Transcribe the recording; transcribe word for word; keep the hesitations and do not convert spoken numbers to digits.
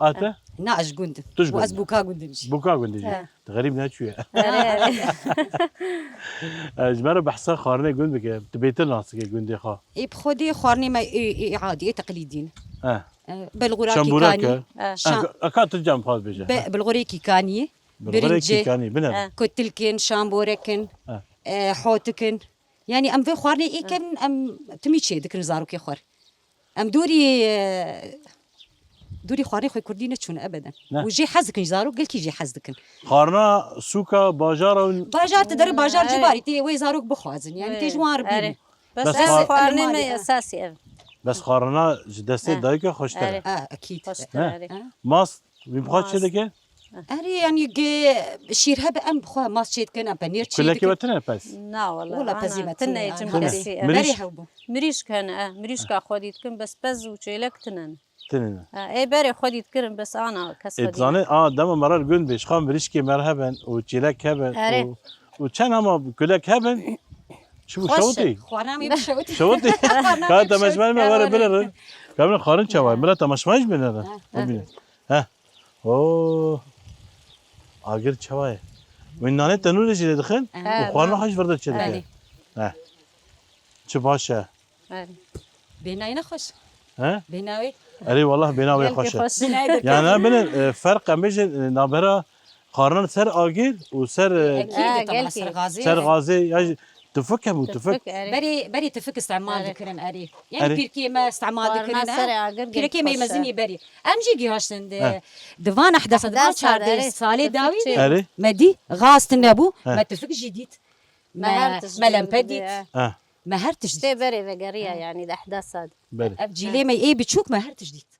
A te? Na, ez ji gund im. Tu ji gund î. Û ez bûka gund im jî. Bûka gundê jî. He. Tu xerîb neçûye. Erê, erê. E, ji me re behsa xwarinê gund bike. Tu bêtir nas dike gundê xwe. Ê, bi xwedê xwarinê me ê, ê, ê adî, ê teqlîdî ne. He. E, bilxûra kîkanî. Şambûrek e. He. Şa- He, ka tu cem xwe bêje. Be-, bilxûrê kîkaniyê. Bilxûrê kîkanî, bine. He. Kotilkin, şamborekin, He. e, hotikin. Yani em vê xwarinê ê kevin, em timî çê dikin zarokê xwe. Em dûrî, e, dûrî xwarinê xwe kurdî neçûn ebeden. Ne. Û jê hez dikin, zarok gelkî jê hez dikin. Xwarina sûka, bajara û Bajar, tu dere bajar Erê. Cibarî, tê wê zarok bixwazin. Yani tê ji wan re Erê. Bînin. Bes Bes ev xwar- xwarinê me Erê. Esasî ev. Bes xwarina ji destê He. Dayika xweştir e. Erê. Ha, ekîd. Xweştir Ne? Erê. Ha. Mast, wî bixwe çi Mast. Dike? Erê, yani ge şîr hebe em bixwe mast çê dikin, em penîr çê Kulekê dikin. We tine pez? Na wala. Wala pezî me tine, tine, cim ha. Kesî, e. Mirîş- Berê hewbû. Mirîşk hene, e, mirîşka xwedî dikin, bes pez û çêlek tine ne. Tine ne. E, ê berê xwedî dikirin, bes ana kes Ê, xwedî dizane, ne. A, dema merar gund bê, şixan mirîşkê mer hebin û çêlek hebin Erê. û, û çend ama kulek hebin, çi bû Xweş e. Şewitî? Xwarinê me bi şewitî. Şewitî. Xwarinê Ka me bi temeşvanê me şewitî. Were binerin. Ka min xwarin çawa ye? Mila temeşvan jî binerin. Ha, ha. Bibînin. He. Oo. Agir çawa ye? Wî nanê tenûrê jî lê dixin He. û xwarina xwe jî vir de çêdikin. Erê. He. Çi baş e. Erê. Bênayê ne xweş. He? Bênawê. Erê, wallah bênawê Gelkî xweş e. xweş. Bênayê derketî. Yani, ne bine, e, ferq em bêjin, e, nabera xwarina ser agir û ser, e, Ekîd, Ha, taban gelkî. Ser gazê. Ser gazê, ya jî tifik hebû, tifik. Tifik, erê. Berê, berê tifik îstemal Erê. dikirin, erê. Yani Erê. pîrkê me îstemal Xwarina dikirin, serê ha. agir gelkî Pîrkê me xweş e. mezinî berê. Em jî gihaştin di, He. di van ehdesa, di van Ehdesa, çardeh erê. salê Tifik dawî çê. Erê. me dî gaz tune bû, He. me tifik jî dît. Me her Me, tişt me dît, lempe dît. e. He. Me her tişt dît. Tê berê vegeriya yani di ehdesa de. Berê. Ev cîlê me ê biçûk me her tişt dît.